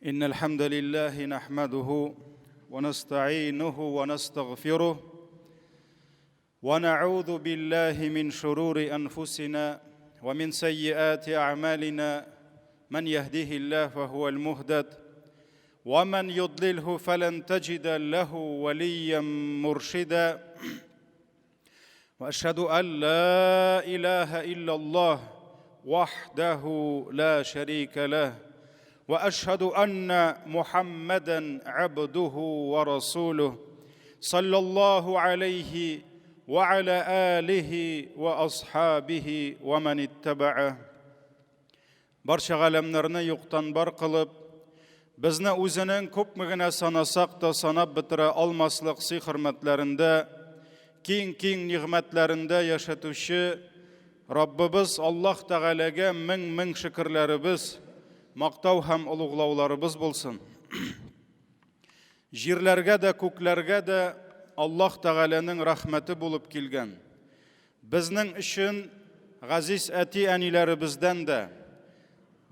إن الحمد لله نحمده ونستعينه ونستغفره ونعوذ بالله من شرور أنفسنا ومن سيئات أعمالنا من يهده الله فهو المهدد ومن يضلله فلن تجد له وليا مرشدا واشهد ان لا اله الا الله وحده لا شريك له واشهد ان محمدا عبده ورسوله صلى الله عليه وعلى اله واصحابه ومن اتبعه Барча галәмнәрне юктан бар кылып, безне үзенең күпме генә санасак та санап бетерә алмаслык сый-хөрмәтләрендә, киң-киң нигъмәтләрендә яшәтүче Раббыбыз Аллаһ Тәгаләгә мең-мең шөкерләребез, мактау һәм олуглауларыбыз булсын. Җирләргә дә, күкләргә дә Аллаһ Тәгаләнең рәхмәте булып килгән. Безнең өчен газиз әти-әниләребездән дә,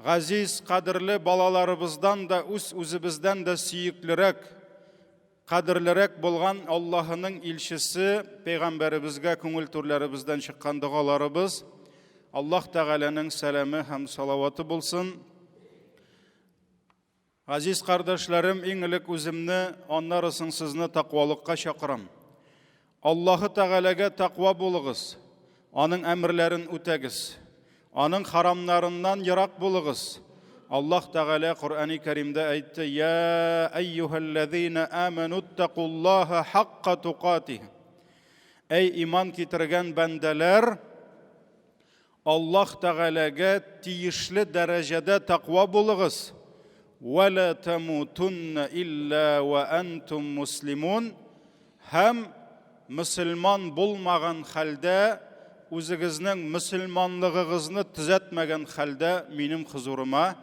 газиз, кадерле балаларыбыздан да, үз-үзебездән дә сөеклерәк, кадерлерәк булган Аллаһының илчесе, пәйгамбәребезгә күңел түрләребездән чыккан догаларыбыз, Аллаһ Тәгаләнең сәламе һәм салаваты булсын. Газиз кардәшләрем, иң элек үземне, аннары соң сезне тәкъвалыкка чакырам. Аллаһы Тәгаләгә тәкъва булыгыз, аның әмерләрен үтәгез. Аның харамнарыннан ерак булыгыз. Аллаһ Тәгалә Коръәни Кәримдә әйтте: "Я әйюһәлләзина аману иттакуллаһа хакка тукатих." Әй иман китергән бәндәләр, Аллаһ Тәгаләгә тиешле дәрәҗәдә тәкъва булыгыз. Вә лә тәмутунна илля вә әнтум муслимун. Һәм мөселман булмаган хәлдә, үзегезнең мөселманлыгыгызны төзәтмәгән хәлдә минем хозурыма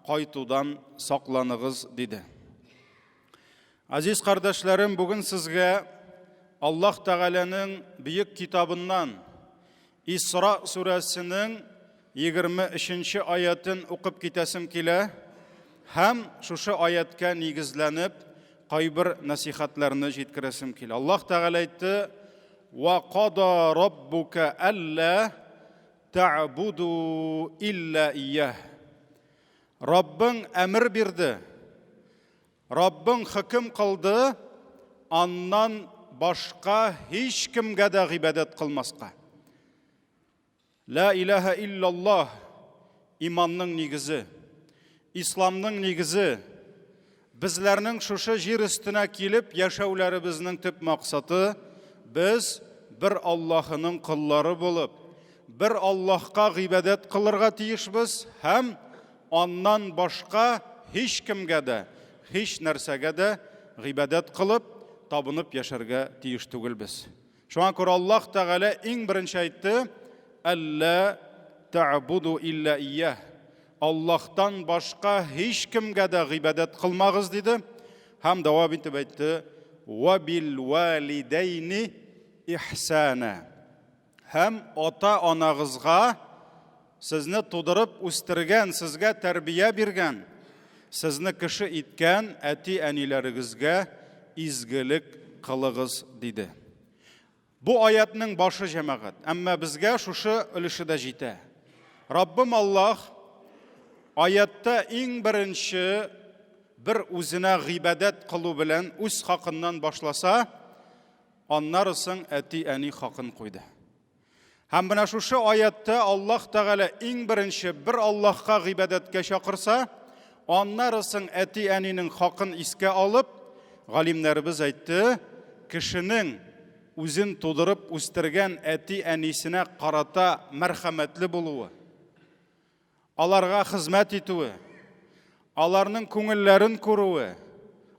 кайтудан сакланыгыз, диде. Азиз кардәшләрем, бүген сезгә Аллаһ Тәгаләнең бөек китабыннан Исра сүрәсенең 23 нче аятен укып китәсем килә һәм шушы аяткә нигезләнеп кайбер нәсихәтләрне җиткерәсем килә. Аллаһ Тәгалә әйтте: "Ва када раббука алла та'буду илля ияһ." Раббың әмер бирде, Раббың хөкем кылды, аннан башка һичкемгә дә гыйбадәт кылмаска. Ла илаһа иллаллаһ иманның нигезе, исламның нигезе. Безләрнең шушы җир өстенә килеп яшәүләребезнең төп максаты без бер Аллаһының коллары булып, бер Аллаһка гыйбадәт кылырга тиешбез һәм Аннан башка һичкемгә дә, һич нәрсәгә дә гыйбадәт кылып, табынып яшәргә тиеш түгелбез. Шуңа күрә Аллаһ Тәгалә иң беренче әйтте, Әллә тә'буду илля ияһ. Аллаһтан башка һичкемгә дә гыйбадәт кылмагыз, диде. Һәм дәвам итеп әйтте, Ва бил валидәйни ихсана. Һәм ата-анагызга, сезне тудырып үстергән, сезгә тәрбия биргән, сезне кеше иткән әти-әниләрегезгә изгелек кылыгыз, диде. Бу аятның башы, җәмәгать, әмма безгә шушы өлеше дә җитә. Раббым Аллаһ аятта иң беренче бер үзенә гыйбадәт кылу белән үз хакыннан башласа, Аннары соң әти-әни хакын куйды. Һәм менә шушы аятта Аллаһ Тәгалә иң беренче бер Аллаһка гыйбадәткә чакырса, аннары соң әти-әнинең хакын искә алып, галимнәребез әйтте, кешенең үзен тудырып үстергән әти-әнисенә карата мәрхәмәтле булуы, аларга хезмәт итүе, аларның күңелләрен күрүе,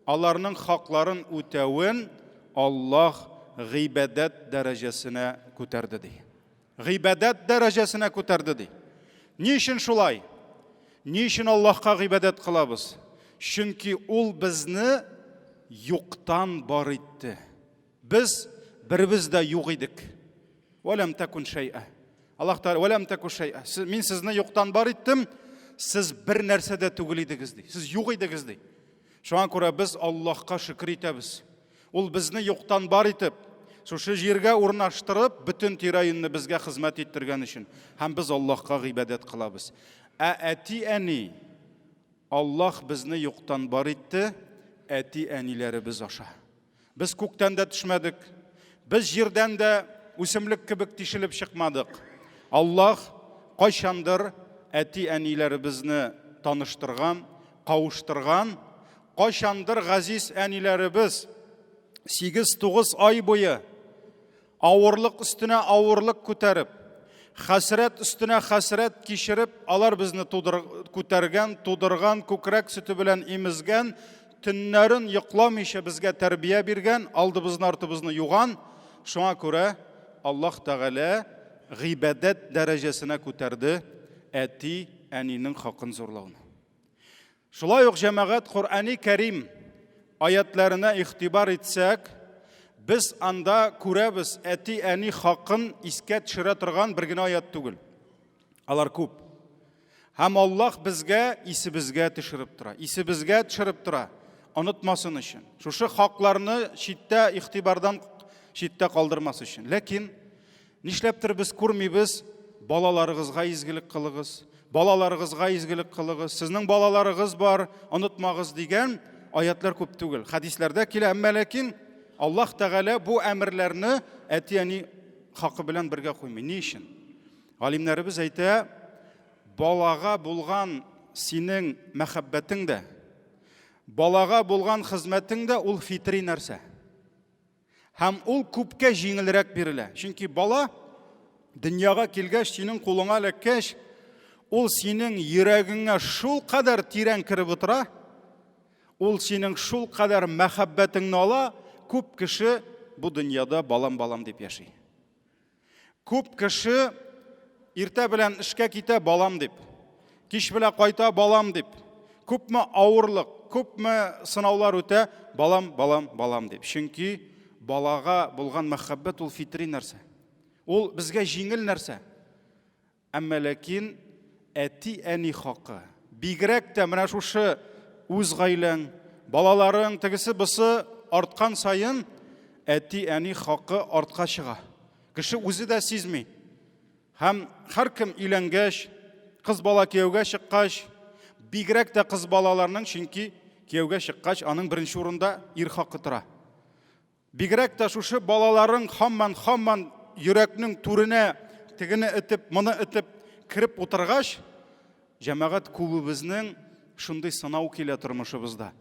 аларның хакларын үтәвен Аллаһ гыйбадәт дәрәҗәсенә күтәрде ди. Гыйбадәт дәрәҗәсенә күтәрде ди. Ни өчен шулай? Ни өчен Аллаһка гыйбадәт кылабыз? Чөнки ул безне юктан бар итте. Без беребез дә юк идек. Вәләм тәкун шәйә. Аллаһ Тәгалә вәләм тәку шәйә. Мин сезне юктан бар иттем. сез бер нәрсә дә түгел идегез, ди. Сез юк идегез, ди. Шуңа күрә без Аллаһка шөкер итәбез. Ул безне юктан бар итеп, шушы җиргә урнаштырып, бөтен тирә-юньне безгә хезмәт иттергән өчен. Һәм без Аллаһка гыйбадәт кылабыз. Ә әти-әни, Аллаһ безне юктан бар итте, әти-әниләребез аша. Без күктән дә төшмәдек, без җирдән дә үсемлек кебек тишелеп чыкмадык. Аллаһ кайчандыр әти-әниләребезне таныштырган, кавыштырган, кайчандыр газиз әниләребез 8-9 ай буе авырлык өстенә авырлык күтәреп, хәсрәт өстенә хәсрәт кичереп, алар безне тудыр, күтәргән, тудырган, күкрәк сөте белән имезгән, төннәрен йокламыйча безгә тәрбия биргән, алдыбызны артыбызны юган. Шуңа күрә Аллаһ Тәгалә гыйбадәт дәрәҗәсенә күтәрде әти, әнинең хакын зурлауны. Шулай ук җәмәгать Коръәни Кәрим аятләренә игътибар итсәк, без анда күрәбез әти-әни хакын искә төшерә торган бер генә аят түгел. Алар күп. Һәм Аллаһ безгә исебезгә төшереп тора. Исебезгә төшереп тора. Онытмасын өчен. Шушы хакларны читтә игътибардан читтә калдырмас өчен. Ләкин Нишләптер без күрмибез, балаларыгызга изгелек кылыгыз, балаларыгызга изгелек кылыгыз, сезнең балаларыгыз бар, онытмагыз дигән аятлар күп түгел. Хәдисләрдә килә, әмма ләкин Аллаһ Тәгалә бу әмерләрне әти-әни хакы белән бергә куймый. Ни өчен? Галимнәребез әйтә, балага булган синең мәхәббәтең дә, балага булган хезмәтең дә ул фитри нәрсә. Һәм ул күпкә җиңелрәк бирелә. Чөнки бала дөньяга килгәч, синең кулыңа эләккәч, ул синең йөрәгеңә шул кадәр тирән кереп утыра, ул синең шул кадәр мәхәббәтеңне ала, күп кеше бу дөньяда балам-балам дип яши. Күп кеше иртә белән эшкә китә балам дип, кич белән кайта балам дип. Күпме авырлык, күпме сынаулар үтә, балам, балам, балам дип. Чөнки балага булган мәхәббәт ул фитри нәрсә. Ул безгә җиңел нәрсә. Әмма ләкин әти-әни хакы, бигрәк тә менә шушы үз гаиләң, балаларың, тегесе-бусы арткан саен әти-әни хакы артка чыга. Кеше үзе дә сизми. Һәм һәркем өйләнгәч, кыз бала кияүгә чыккач, бигрәк тә кыз балаларның, чөнки кияүгә чыккач, аның беренче урында ир хакы тора. Бигрәк тә шушы балаларың һаман-һаман йөрәкнең түренә тегене этеп, моны этеп кереп утыргач, җәмәгать күбебезнең шундый сынау килә тормышыбызда.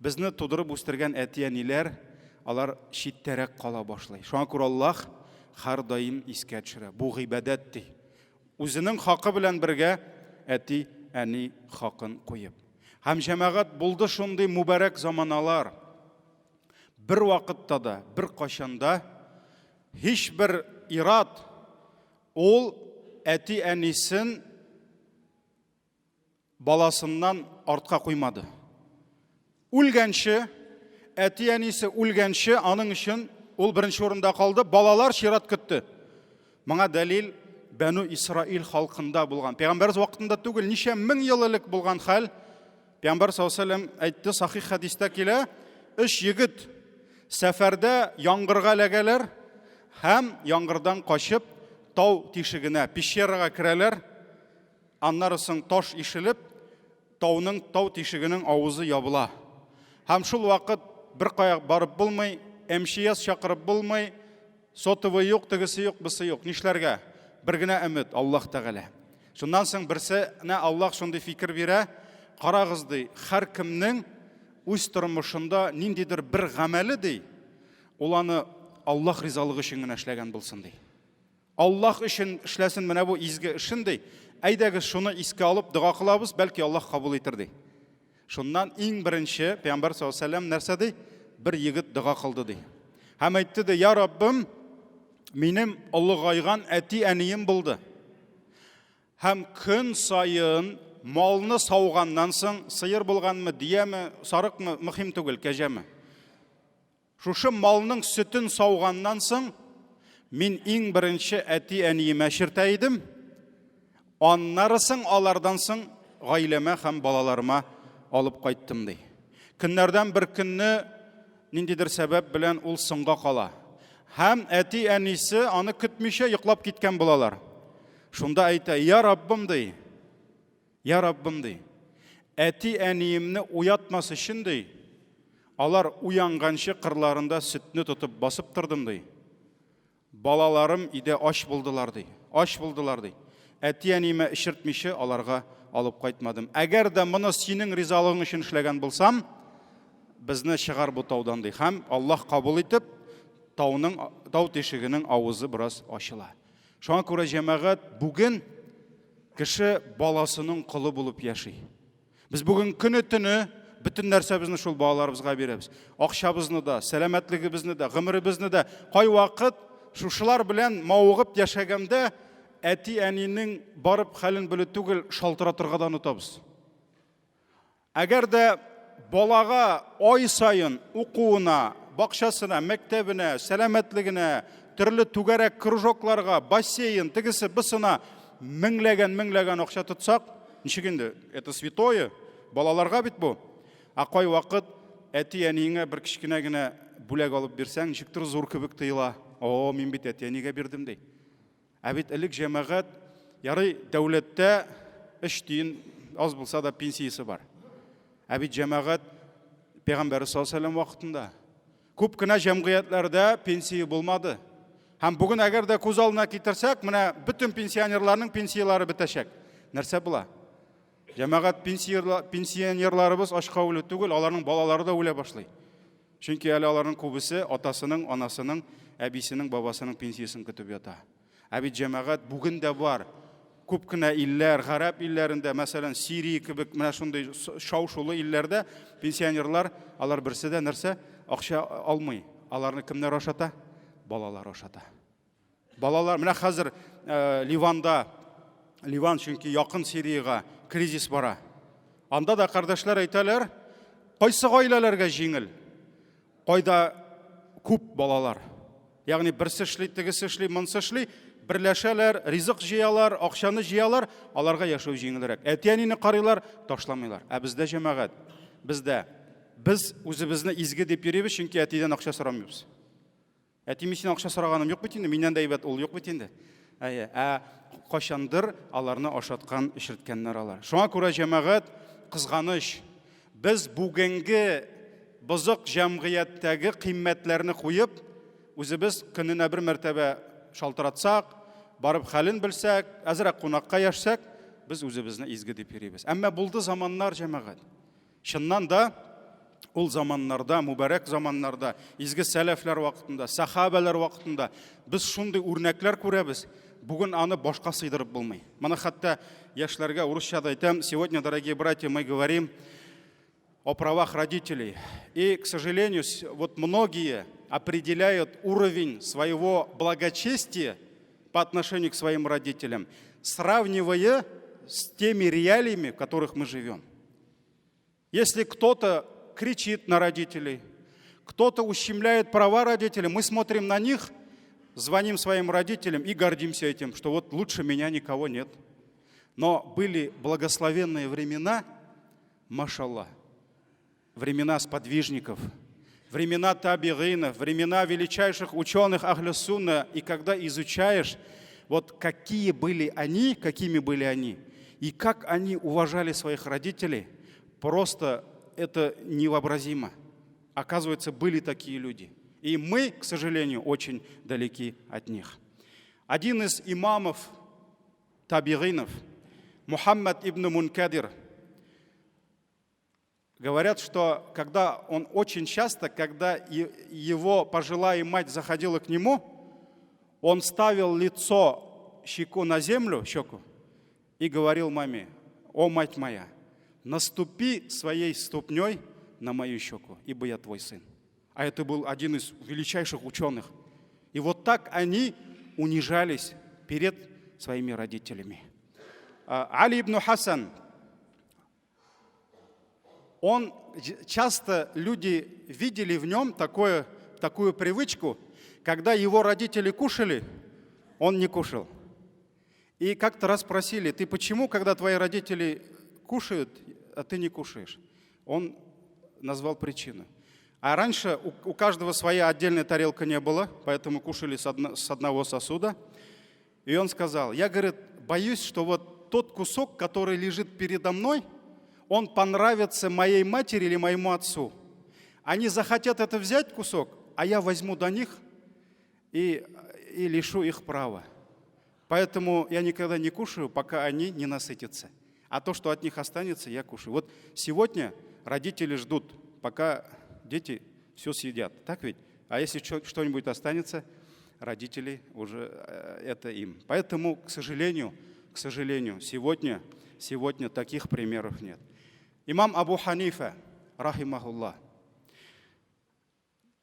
Безне тудырып үстергән әти-әниләр, алар читтәрәк кала башлый. Шуңа күрә Аллаһ һәрдаим искә төшерә. Бу гыйбадәт ди. Үзенең хакы белән бергә әти-әни хакын куеп. Һәм җәмәгать булды шундый мубарәк заманалар. Бер вакытта да, бер кайчан да һичбер ират ул әти-әнисен баласыннан артка куймады. Үлгәнче, әти-әнисе үлгәнче аның өчен ул беренче урында калды, балалар чират көтте. Моңа дәлил Бәну Исраил халкында булган. Пәйгамбәрбез вакытында түгел, ничә мең ел элек булган хәл. Пәйгамбәр саллаллаху алейһи әйтте, сахих хәдистә килә, өч егет сәфәрдә яңгырга эләгәләр һәм яңгырдан качып тау тишегенә, пещерага керәләр. Аннары соң таш ишелеп, тауның тау тишегенең авызы ябыла. Һәм шул вакыт бер кая барып булмый, МЧС чакырып булмый, Сотовый юк, тегесе юк, бусы юк. Нишләргә? Бер генә өмет, Аллаһ Тәгалә. Шуннан соң берсенә Аллаһ шундый фикер бирә, карагыз ди, һәркемнең үз тормышында ниндидер бер гамәле ди, ул аны Аллаһ ризалыгы өчен генә эшләгән булсын ди. Аллаһ өчен эшләсен менә бу изге эшен ди. Әйдәгез шуны искә алып дога кылабыз, бәлки Аллаһ кабул итер ди. Шуннан иң беренче Пәйгамбәр саллаллаху алейһи вәсәлләм нәрсә ди? Бер егет дога кылды ди. Һәм әйтте ди, я Раббым, минем олыгайган әти-әнием булды. Һәм көн саен малны сауганнан соң, сыер булганмы, дияме, сарыкмы, мөһим түгел, кәҗәме. Шушы малның сөтен сауганнан соң, мин иң беренче әти-әниемә чиртә идем. Аннары соң алардан соң гаиләмә һәм балаларыма алып кайттым, ди. Көннәрдән бер көнне ниндидер сәбәп белән ул соңга кала. Һәм әти-әнисе аны көтмичә йоклап киткән булалар. Шунда әйтә, я Раббым, ди, я Раббым, ди, әти-әниемне уятмас өчен, ди, алар уянганчы кырларында сөтне тотып басып тордым, ди. Балаларым өйдә ач булдылар, ди. Ач булдылар, ди. Әти-әниемә эчертмичә аларга алып кайтмадым. Әгәр дә моны синең ризалыгың өчен эшләгән булсам, безне чыгар бу таудан, ди. Һәм Аллаһ кабул итеп, тауның, тау тишегенең авызы бераз ачыла. Шуңа күрә җәмәгать бүген кеше баласының колы булып яши. Без бүген көне-төне бөтен нәрсәбезне шул балаларыбызга бирәбез. Акчабызны да, сәламәтлегебезне дә, гомеребезне дә. Кайвакыт шушылар белән мавыгып яшәгәндә әти-әнинең барып хәлен белү түгел, шалтыратырга да онытабыз. Әгәр дә балага ай саен укуына, бакчасына, мәктәбенә, сәламәтлегенә, төрле түгәрәк кружокларга, бассейн, тегесе, бысына меңләгән-меңләгән акча тотсак, ничек инде? Это святое, балаларга бит бу. Ә кайвакыт әти-әниеңә бер кечкенә генә бүләк алып бирсәң, ничектер зур кебек тоела. О, мин бит әти-әнигә бирдем ди. Ә бит элек җәмәгать, ярый, дәүләттә өч тиен аз булса да пенсиясе бар. Ә бит җәмәгать Пәйгамбәр саллаллаху вакытында күп кенә җәмгыятьләрдә пенсия булмады. Һәм бүген әгәр дә күз алдына китерсәк, менә бөтен пенсионерларның пенсияләре бетәчәк. Нәрсә була? Җәмәгать пенсионерларыбыз ачка үлү түгел, аларның балалары да үлә башлый. Чөнки әле аларның күбесе атасының, анасының, әбисенең, бабасының пенсиясен көтеп ята. Ә бит җәмәгать бүген дә бар. Күп кенә илләр, гарәп илләрендә, мәсәлән, Сирия кебек менә шундый шау-шулы илләрдә пенсионерлар, алар берсе дә нәрсә, акча алмый. Аларны кемнәр ашата? Балалар ашата. Балалар, менә хәзер э, Ливанда, Ливан чөнки якын Сириягә кризис бара. Анда да кардәшләр әйтәләр, кайсы гаиләләргә җиңел? Кайда күп балалар. Ягъни берсе эшли, тегесе эшли, монысы эшли, берләшәләр, ризык җыялар, акчаны җыялар, аларга яшәү җиңелрәк. Әти-әнине карыйлар, ташламыйлар. Ә бездә җәмәгать, бездә без үзебезне изге дип йөрибез, чөнки әтидән акча сорамыйбыз. Әти, мин синнән акча сораганым юк бит инде, миннән дә әйбәт ул юк бит инде. Әйе, ә кайчандыр аларны ашаткан, эчерткәннәр алар. Шуңа күрә җәмәгать кызганыч. Без бүгенге бозык җәмгыятьтәге кыйммәтләрне куеп, үзебез көненә бер мәртәбә шалтыратсак, барып хәлен белсәк, әзрәк кунакка яшсәк, без үзебезне изге дип йөрибез. Әмма булды заманнар, җәмәгать. Чыннан да, ул заманнарда, мубарәк заманнарда, изге сәләфләр вакытында, сахабәләр вакытында без шундый үрнәкләр күрәбез, бүген аны башка сыйдырып булмый. Моны хәтта яшьләргә урысча да әйтәм. Сегодня, дорогие братья, мы говорим о правах родителей. И, к сожалению, вот многие определяют уровень своего благочестия по отношению к своим родителям, сравнивая с теми реалиями, в которых мы живем. Если кто-то кричит на родителей, кто-то ущемляет права родителей, мы смотрим на них, звоним своим родителям и гордимся этим, что вот лучше меня никого нет. Но были благословенные времена, машаллах, времена сподвижников, времена табигинов, времена величайших ученых Ахлю Сунна, и когда изучаешь, вот какие были они, какими были они, и как они уважали своих родителей, просто это невообразимо. Оказывается, были такие люди. И мы, к сожалению, очень далеки от них. Один из имамов табигинов, Мухаммад ибн Мункадир, говорят, что когда он очень часто, когда его пожилая мать заходила к нему, он ставил лицо, щеку на землю, щеку, и говорил маме: «О, мать моя, наступи своей ступней на мою щеку, ибо я твой сын». А это был один из величайших ученых. И вот так они унижались перед своими родителями. Али ибн Хасан, он часто люди видели в нем такую привычку, когда его родители кушали, он не кушал. И как-то раз спросили: ты почему, когда твои родители кушают, а ты не кушаешь? Он назвал причину. А раньше у каждого своя отдельная тарелка не было, поэтому кушали с одного сосуда. И он сказал, я, говорит, боюсь, что вот тот кусок, который лежит передо мной, он понравится моей матери или моему отцу. Они захотят это взять кусок, а я возьму до них и лишу их права. Поэтому я никогда не кушаю, пока они не насытятся. А то, что от них останется, я кушаю. Вот сегодня родители ждут, пока дети все съедят. Так ведь? А если что-нибудь останется, родители уже это им. Поэтому, к сожалению, сегодня таких примеров нет. Имам Абу Ханифа, رحمه الله,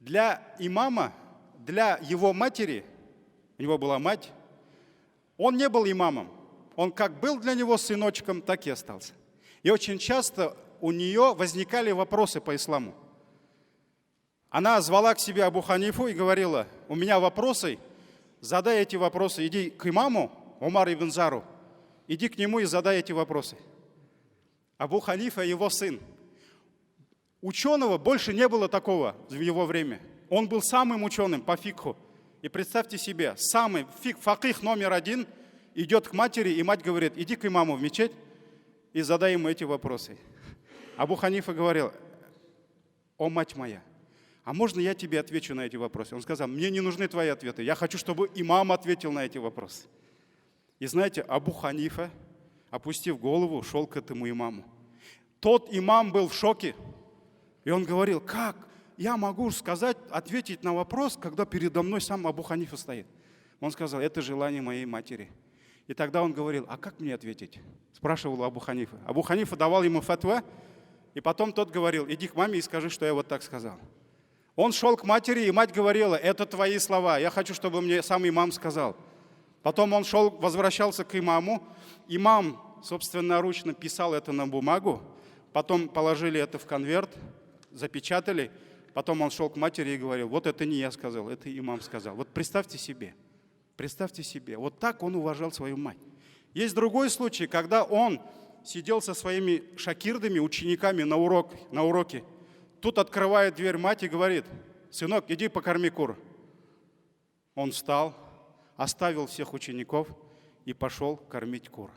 для имама, для его матери, у него была мать, он не был имамом. Он как был для него сыночком, так и остался. И очень часто у нее возникали вопросы по исламу. Она звала к себе Абу Ханифу и говорила: «У меня вопросы, задай эти вопросы, иди к имаму, Умар ибн Зару, иди к нему и задай эти вопросы». Абу Ханифа его сын. Ученого больше не было такого в его время. Он был самым ученым по фикху. И представьте себе, самый факих номер один идет к матери, и мать говорит: «Иди к имаму в мечеть и задай ему эти вопросы». Абу Ханифа говорил: «О мать моя, а можно я тебе отвечу на эти вопросы?» Он сказал: «Мне не нужны твои ответы, я хочу, чтобы имам ответил на эти вопросы». И знаете, Абу Ханифа, опустив голову, шел к этому имаму. Тот имам был в шоке. И он говорил: «Как я могу сказать, ответить на вопрос, когда передо мной сам Абу Ханифа стоит?» Он сказал: «Это желание моей матери». И тогда он говорил: «А как мне ответить?» Спрашивал Абу Ханифа. Абу Ханифа давал ему фатва, и потом тот говорил: «Иди к маме и скажи, что я вот так сказал». Он шел к матери, и мать говорила: «Это твои слова, я хочу, чтобы мне сам имам сказал». Потом он шел, возвращался к имаму. Имам собственноручно писал это на бумагу, потом положили это в конверт, запечатали. Потом он шел к матери и говорил: «Вот это не я сказал, это имам сказал». Вот представьте себе, вот так он уважал свою мать. Есть другой случай, когда он сидел со своими шакирдами, учениками на уроке. Тут открывает дверь мать и говорит: «Сынок, иди покорми кур». Он встал, оставил всех учеников и пошел кормить кур.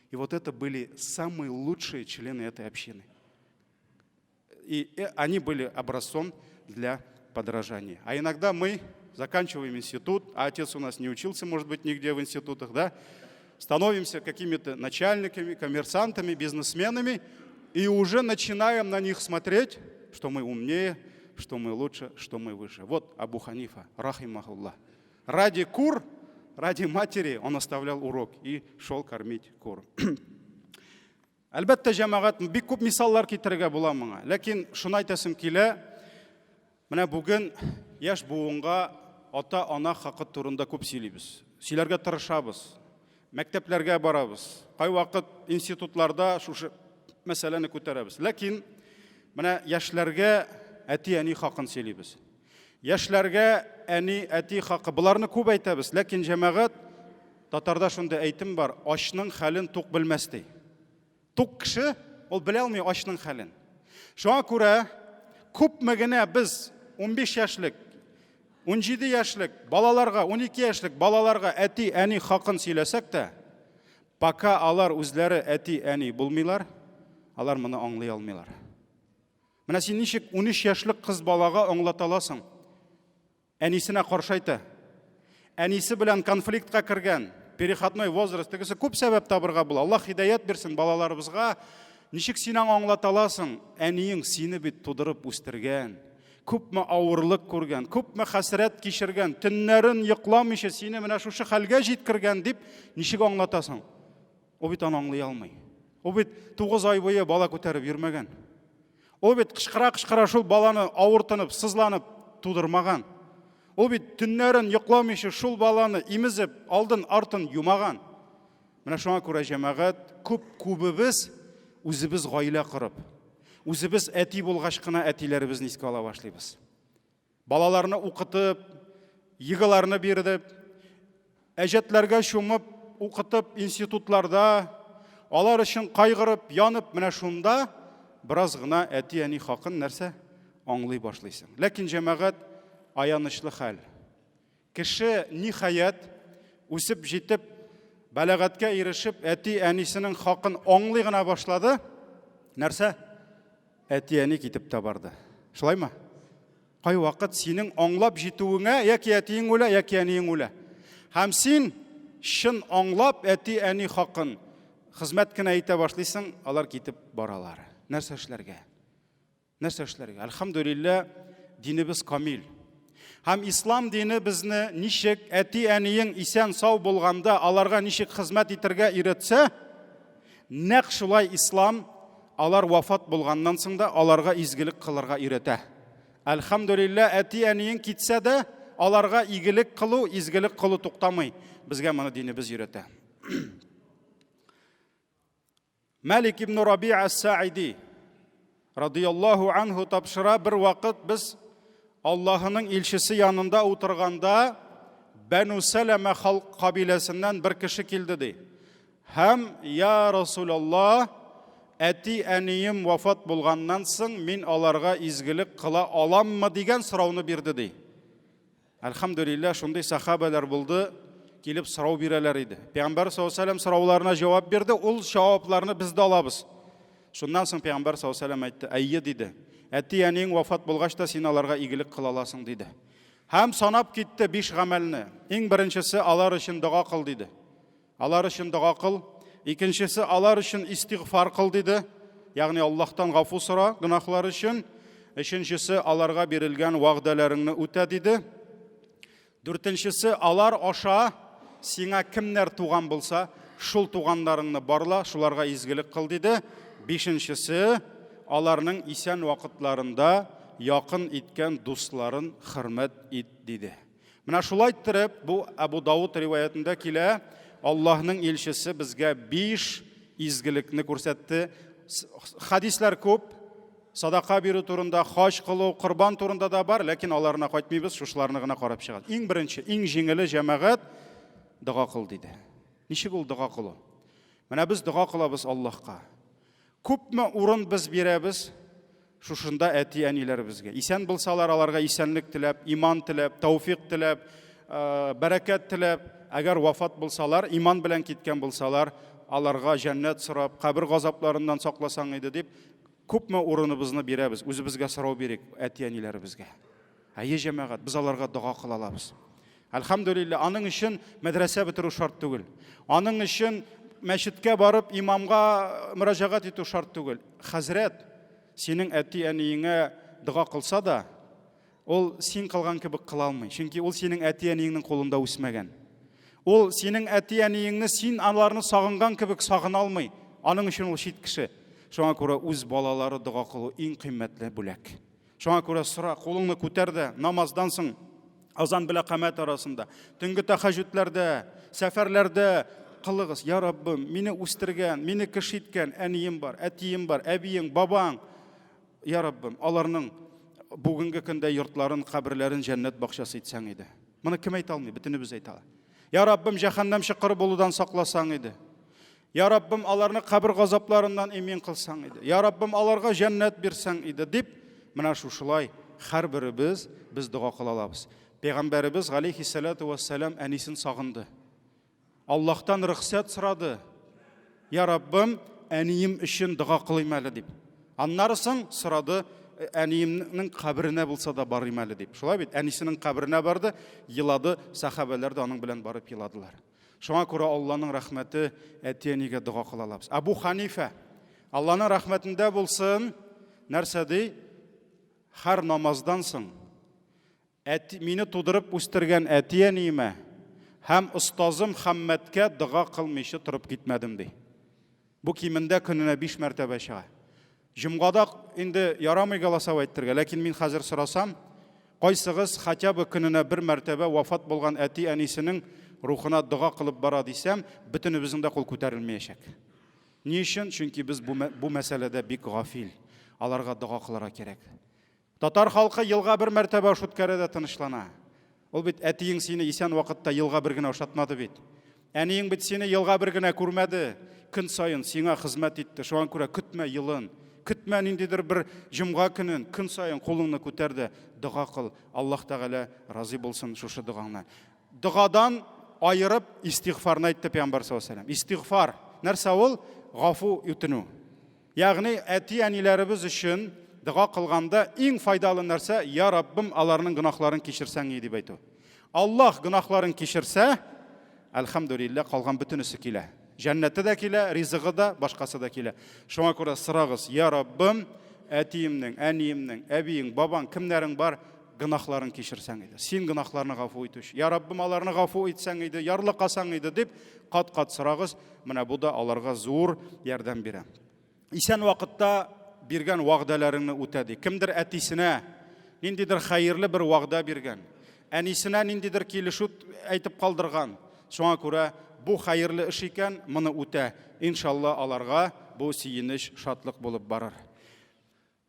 И вот это были самые лучшие члены этой общины. И они были образцом для подражания. А иногда мы заканчиваем институт, а отец у нас не учился, может быть, нигде в институтах, да, становимся какими-то начальниками, коммерсантами, бизнесменами, и уже начинаем на них смотреть, что мы умнее, что мы лучше, что мы выше. Вот Абу Ханифа, رحمه الله. Ради кур, ради матери он оставлял урок и шел кормить кур. Әлбәттә, җәмәгать, бик күп мисаллар китерергә була моңа. Ләкин шуны әйтәсем килә, менә бүген яшь буынга ата-ана хакы турында күп сөйлибез. Сөйләргә тырышабыз. Мәктәпләргә барабыз. Кайвакыт институтларда шушы мәсьәләне күтәрәбез. Ләкин менә яшьләргә әти-әни хакын сөйлибез. Яшьләргә әни, әти хакы, боларны күп әйтәбез. Ләкин, җәмәгать, татарда шундый әйтем бар: ачның хәлен тук белмәс ди. Тук кеше ул белә алмый ачның хәлен. Шуңа күрә күпме генә без 15 яшьлек, 17 яшьлек балаларга, 12 яшьлек балаларга әти, әни хакын сөйләсәк тә, пока алар үзләре әти, әни булмыйлар, алар моны аңлый алмыйлар. Менә син ничек 13 яшьлек кыз балага аңлата аласың? Әнисенә каршы әйтә. Әнисе белән конфликтка кергән, переходной возраст, тегесе күп сәбәп табырга була. Аллаһ һидаят бирсен балаларыбызга. Ничек син аңа аңлата аласың? Әниең сине бит тудырып үстергән, күпме авырлык күргән, күпме хәсрәт кичергән, төннәрен йокламыйча сине менә шушы хәлгә җиткергән дип ничек аңлатасың? Ул бит аны аңлый алмый. Ул бит 9 ай буе бала күтәреп йөрмәгән. Ул бит кычкыра-кычкыра шул баланы авыртынып, сызланып тудырмаган. Ул бит төннәрен йокламыйча шул баланы имезеп, алдын артын юмаган. Менә шуңа күрә, җәмәгать, күп күбебез үзебез гаилә корып, үзебез әти булгач кына әтиләребезне искә ала башлыйбыз. Балаларны укытып, ЕГЭларны бирдеп, әҗәтләргә чумып, укытып институтларда, алар өчен кайгырып, янып, менә шунда бераз гына әти-әни хакын нәрсә аңлый башлыйсың. Ләкин җәмәгать аянычлы хәл. Кеше, ниһаять, үсеп җитеп, бәлагатькә ирешеп, әти-әнисенең хакын аңлый гына башлады. Нәрсә? Әти-әни китеп тә барды. Шулаймы? Кайвакыт синең аңлап җитүеңә яки әтиең үлә, яки әниең үлә. Һәм син чын аңлап әти-әни хакын хезмәт кенә итә башлыйсың, алар китеп баралар. Нәрсә эшләргә? Нәрсә эшләргә? Әлхәмдүлиллә, динебез камил. Һәм ислам дине безне ничек әти-әниең исән-сау булганда аларга ничек хезмәт итәргә өйрәтсә, нәкъ шулай ислам алар вафат булганнан соң да аларга изгелек кылырга өйрәтә. Әлхәмдүлиллә, әти-әниең китсә дә, аларга игелек кылу, изгелек кылу туктамый. Безгә моны динебез өйрәтә. Мәлик ибн Рабиа ас-Саиди радияллаһу анһу тапшыра, бер вакыт без Аллаһының илчесе янында утырганда Бәну Сәләмә халык кабиләсеннән бер кеше килде ди. Һәм я Расулаллаһ, әти әнием вафат булганнан соң мин аларга изгелек кыла аламмы дигән сорауны бирде ди. Әлхәмдүлилләһ, шундый сахабәләр булды, килеп сорау бирәләр иде. Пәйгамбәр саллаллаһу алейһи сорауларына җавап бирде, ул җавапларны без дә алабыз. Шуннан соң Пәйгамбәр саллаллаһу алейһи әйтте, әйе диде. Әти-әниең вафат булгач та син аларга игелек кыла аласың диде. Һәм санап китте биш гамәлне. Иң беренчесе алар өчен дога кыл диде. Алар өчен дога кыл. Икенчесе, алар өчен истигъфар кыл, диде. Ягъни Аллаһтан гафу сора гөнаһлар өчен. Өченчесе, аларга бирелгән вәгъдәләреңне үтә, диде. Дүртенчесе, алар аша сиңа кемнәр туган булса, шул туганнарыңны барла, шуларга изгелек кыл, диде. Бишенчесе, аларның исән вакытларында якын иткән дусларын хөрмәт ит, диде. Менә шулай иттереп, бу Әбу Дауд риваятендә килә, Аллаһның илчесе безгә биш изгелекне күрсәтте. Хадисләр күп, садака бирү турында, хаҗ кылу, корбан турында да бар, ләкин аларына кайтмыйбыз, шушыларны гына карап чыгабыз. Иң беренче, иң җиңеле җәмәгать дога кыл диде. Ничек ул дога кылу? Менә без дога кылабыз Аллаһка. Күпме урын без бирәбез шушында әти-әниләребезгә. Исән булсалар, аларга исәнлек теләп, иман теләп, тәүфик теләп, э, бәрәкәт теләп, әгәр вафат булсалар, иман белән киткән булсалар, аларга җәннәт сорап, кабер газапларыннан сакласаң иде дип, күпме урыныбызны бирәбез, үзебезгә сорау бирик әти-әниләребезгә. Әйе, җәмәгать, без аларга дога кыла алабыз. Әлхәмдүлилләһ, аның өчен мәдрәсә бетерү шарт түгел. Аның өчен мәчеткә барып имамга мөрәҗәгать итү шарт түгел. Хәзрәт синең әти-әниеңә дога кылса да, ул син кылган кебек кыла алмый. Чөнки ул синең әти-әниеңнең кулында үсмәгән. Ул синең әти-әниеңне син аларны сагынган кебек сагына алмый. Аның өчен ул чит кеше. Шуңа күрә үз балалары дога кылу иң кыйммәтле бүләк. Шуңа күрә сора, кулыңны күтәр дә, намаздан соң азан белән камәт арасында, төнге тәхәҗүдләрдә, сәфәрләрдә кылыгыз. Я Раббым, мине үстергән, мине кеше иткән әнием бар, әтием бар, әбиең, бабаң. Я Раббым, аларның бүгенге көндә йортларын, каберләрен җәннәт бакчасы итсәң иде. Моны кем әйтә алмый? Бөтенебез әйтә ала. Я Раббым, җәһәннәм чокыры булудан сакласаң иде. Я Раббым, аларны кабер газапларыннан имин кылсаң иде. Я Раббым, аларга җәннәт бирсәң иде дип, менә шушылай һәрберебез без дога кыла алабыз. Пәйгамбәребез галәйһиссәлату вәссәлам әнисен сагынды. Аллаһтан рөхсәт сорады. Я Раббым, әнием өчен дога кылыйм әле дип. Аннары соң сорады, әниемнең каберенә булса да барыйм әле дип. Шулай бит, әнисенең каберенә барды, елады, сәхабәләр дә аның белән барып еладылар. Шуңа күрә Алланың рәхмәте әти-әнигә дога кыла алабыз. Абу Ханифә, Алланың рәхмәтендә булсын, нәрсә ди? Һәр намаздан соң әти, мине тудырып үстергән әти-әниемә һәм остазым Хәммәткә дога кылмыйча торып китмәдем ди. Бу кимендә көненә 5 мәртәбә чыга. Җомгада инде ярамый голосовать итәргә, ләкин мин хәзер сорасам, кайсыгыз хотя бы көненә бер мәртәбә вафат булган әти-әнисенең рухына дога кылып бара дисәм, бөтенебезнең дә кул күтәрелмәячәк. Ни өчен? Чөнки без бу, бу мәсьәләдә бик гафил. Аларга дога кылырга кирәк. Татар халкы елга бер мәртәбә аш үткәрә дә тынычлана. Ул бит әтиең сине исән вакытта елга бер генә ашатмады бит. Әниең бит сине елга бер генә күрмәде, көн саен сиңа хезмәт итте. Шуңа күрә көтмә елын, көтмә ниндидер бер җомга көнен, көн саен кулыңны күтәр дә дога кыл. Аллаһ Тәгалә разый булсын шушы догаңнан. Догадан аерып истигъфарны әйтте Пәйгамбәр саллаллаһу алейһи ва сәлләм. Истигъфар нәрсә ул? Гафу үтенү. Ягъни әти-әниләребез өчен дога кылганда иң файдалы нәрсә, Я Раббым, аларның гөнаһларын кичерсәң иде дип әйтү. Аллаһ гөнаһларын кичерсә, әлхәмдүлилләһ, калган бөтенесе килә. Җәннәте дә килә, ризыгы да, башкасы да килә. Шуңа күрә сорагыз, Я Раббым, әтиемнең, әниемнең, әбиең, бабаң, кемнәрең бар, гөнаһларын кичерсәң иде. Син гөнаһларны гафу итүче. Я Раббым, аларны гафу итсәң иде, ярлыкасаң иде дип кат-кат сорагыз. Менә бу да аларга зур ярдәм бирә. Исән вакытта биргән вәгъдәләреңне үтә ди. Кемдер әтисенә ниндидер хәерле бер вәгъдә биргән, әнисенә ниндидер килешү әйтеп калдырган. Шуңа күрә бу хәерле эш икән, моны үтә. Иншалла аларга бу сөенеч, шатлык булып барыр.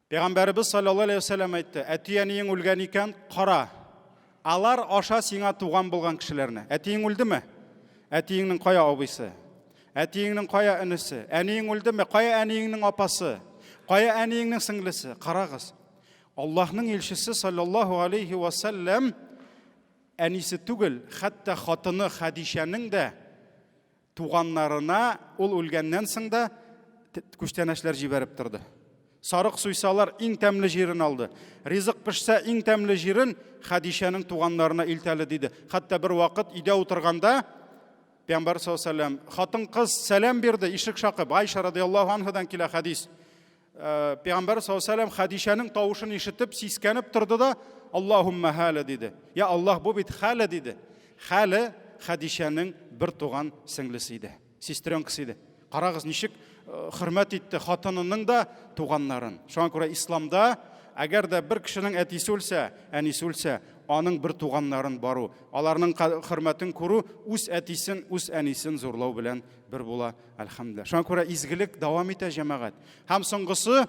Пәйгамбәребез саллаллаһу алейһи вәсәлләм әйтте, әти-әниең үлгән икән, кара. Алар аша сиңа туган булган кешеләрне. Әтиең үлдеме? Әтиеңнең кая абыйсы? Әтиеңнең кая энесе? Әниең үлдеме? Кая әниеңнең апасы? Кая әниеңнең сеңлесе? Карагыз. Аллаһның илчесе саллаллаһу алейһи вәсәлләм әнисе түгел, хәтта хатыны Хәдичәнең дә Туганнарына ул үлгәннән соң да күчтәнәчләр җибәреп торды. Сарык суйсалар, иң тәмле җирен алды. Ризык пешсә, иң тәмле җирен Хәдичәнең туганнарына илтәле диде. Хәтта бер вакыт өйдә утырганда Пәйгамбәр саллаллаһу алейһи вәсәлләм хатын-кыз сәлам бирде, ишек шакып. Айша радиаллаһу анһадан килә хәдис. Э, Пәйгамбәр саллаллаһу алейһи вәсәлләм Хәдичәнең тавышын ишетеп, сискәнеп торды да, Аллаһумма хәле диде. Я Аллаһ, бу бит хәле диде. Хәле Хәдичәнең бер туган сеңлесе иде, сестренкасы иде. Карагыз, ничек э, хөрмәт итте хатынының да туганнарын. Шуңа күрә исламда әгәр дә бер кешенең әтисе үлсә, әнисе үлсә, аның бер туганнарын бару, аларның хөрмәтен күрү үз әтисен, үз әнисен зурлау белән бер була. Әлхәмдүлилләһ. Шуңа күрә изгелек дәвам итә, җәмәгать. Һәм соңгысы,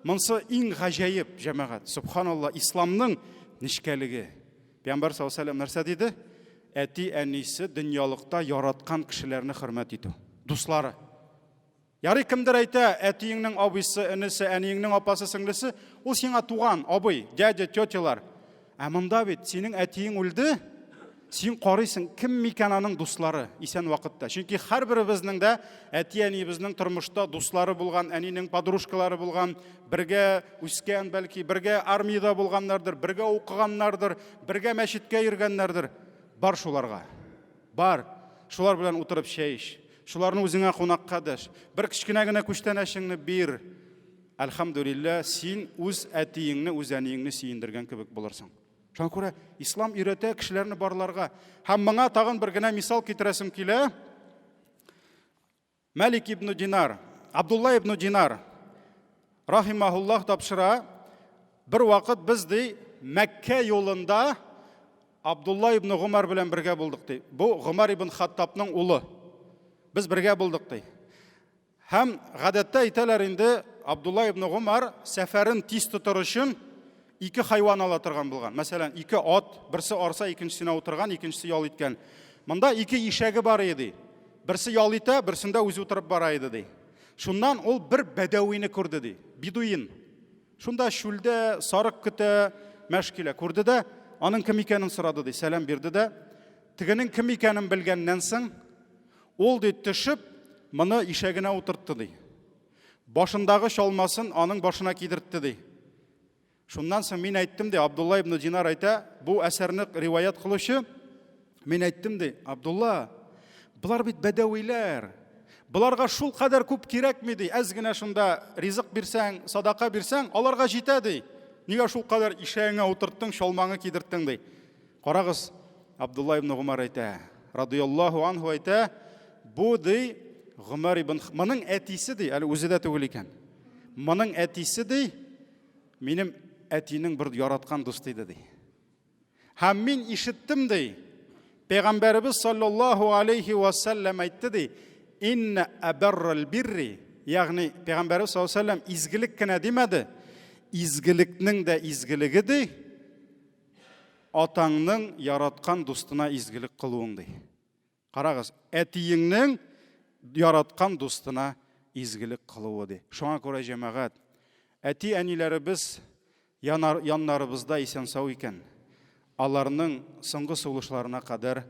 монсы иң гаҗәеп, җәмәгать. Субханалла, исламның нечкәлеге. Пәйгамбәр саллаллаһу алейһи нәрсә диде? Әти-әнисе дөньялыкта яраткан кешеләрне хөрмәт итү. Дуслары. Ярый кемдер әйтә, әтиеңнең абыйсы, энесе, әниеңнең апасы, сеңлесе, ул сиңа туган, абый, дядя, тетялар. Ә монда бит синең әтиең үлде, син карыйсың, кем микән аның дуслары исән вакытта. Чөнки һәрберебезнең дә әти-әниебезнең тормышта дуслары булган, әнинең подружкалары булган, бергә үскән, бәлки, бергә армиядә булганнардыр, бергә укыганнардыр, бергә мәчеткә йөргәннәрдер. Бар шуларга. Бар. Шулар белән утырып чәй эч. Шуларны үзеңә кунакка дәш. Бер кечкенә генә күчтәнәчеңне бир. Әлхәмдүлилләһ, син үз әтиеңне, үз әниеңне сөендергән кебек булырсың. Шуңа күрә ислам өйрәтә кешеләрне барларга. Һәм моңа тагын бер генә мисал китерәсем килә. Мәлик ибн Динар, Абдулла ибн Динар рахимахуллах тапшыра, бер вакыт без ди Мәккә юлында Абдулла ибн Гумар белән бергә булдык ди. Бу Гумар ибн Хаттабның улы. Без бергә булдык ди. Һәм гадәттә әйтәләр инде, Абдулла ибн Гумар сәфәрен тиз тотыр өчен ике хайван ала торган булган. Мәсәлән, ике ат, берсе арса, икенчесенә утырган, икенчесе ял иткән. Монда ике ишәге бар иде, ди. Берсе ял итә, берсендә үзе утырып бара иде, ди. Шуннан ул бер бәдәвине күрде, ди. Бедуин. Шунда чүлдә сарык көтә, мәш килә. Күрде дә, аның кем икәнен сорады, ди. Сәлам бирде дә, тегенең кем икәнен белгәннән соң, Ул, ди, төшеп, моны ишәгенә утыртты, ди. Башындагы чалмасын аның башына кидертте, ди. Шуннан соң мин әйттем, ди, Абдулла ибн Динар әйтә, бу әсәрне риваять кылучы, мин әйттем, ди, Абдулла, болар бит бәдәвиләр. Боларга шул кадәр күп кирәкми, ди. Әз генә шунда ризык бирсәң, садака бирсәң, аларга җитә, ди. Нигә шул кадәр ишәгеңә утырттың, чалмаңы кидерттең, ди. Карагыз, Абдулла ибн Гумар әйтә, радияллаһу анһу әйтә, бу ди Гомәр ибн моның әтисе ди, әле үзе дә түгел икән. Моның әтисе ди, минем әтинең бер яраткан дусты иде ди. Һәм мин ишеттем ди, Пәйгамбәребез саллаллаһу алейхи ва саллям әйтте ди, инна абаррал бирри, ягъни Пәйгамбәребез саллаллаһу алейхи ва саллям изгелек кенә димәде, изгелекнең дә изгелеге ди, Атаңның яраткан дустына изгелек кылуың, ди. Карагыз, әтиеңнең яраткан дустына изгелек кылуы ди. Шуңа күрә җәмәгать, әти-әниләребез яннарыбызда исән-сау икән, аларның соңгы сулышларына кадәр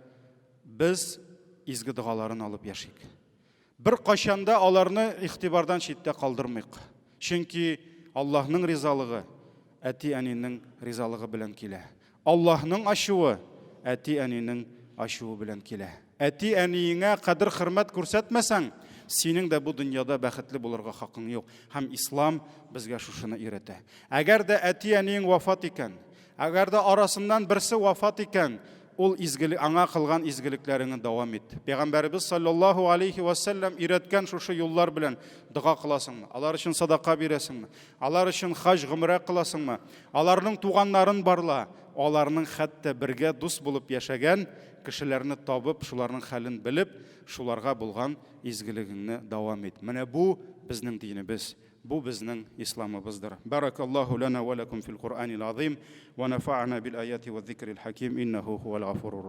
без изге догаларын алып яшик. Беркайчан да аларны игътибардан читтә калдырмыйк. Чөнки Аллаһның ризалыгы әти-әнинең ризалыгы белән килә. Аллаһның ачуы әти-әнинең ачуы белән килә. Әти-әниеңә кадер-хөрмәт күрсәтмәсәң, синең дә бу дөньяда бәхетле булырга хакың юк. Һәм ислам безгә шушыны өйрәтә. Әгәр дә әти-әниең вафат икән, әгәр дә арасыннан берсе вафат икән, ул изгелек, аңа кылган изгелекләреңне дәвам ит. Пәйгамбәребез саллаллаһу алейхи ва сәлләм өйрәткән шушы юллар белән дога кыласыңмы? Алар өчен садака бирәсеңме? Алар өчен хаҗ, гомрә кыласыңмы? Аларның туганнарын барла, аларның хәтта бергә дус булып яшәгән кешеләрне табып, шуларның хәлен белеп, шуларга булган изгелегеңне дәвам ит. Менә бу безнең динебез, бу безнең исламыбыздыр. Баракаллаһу лана ва лакум фил Куръанил азим ва нафа'ана бил аяти ва зикрил хаким иннаху хуал гафурур.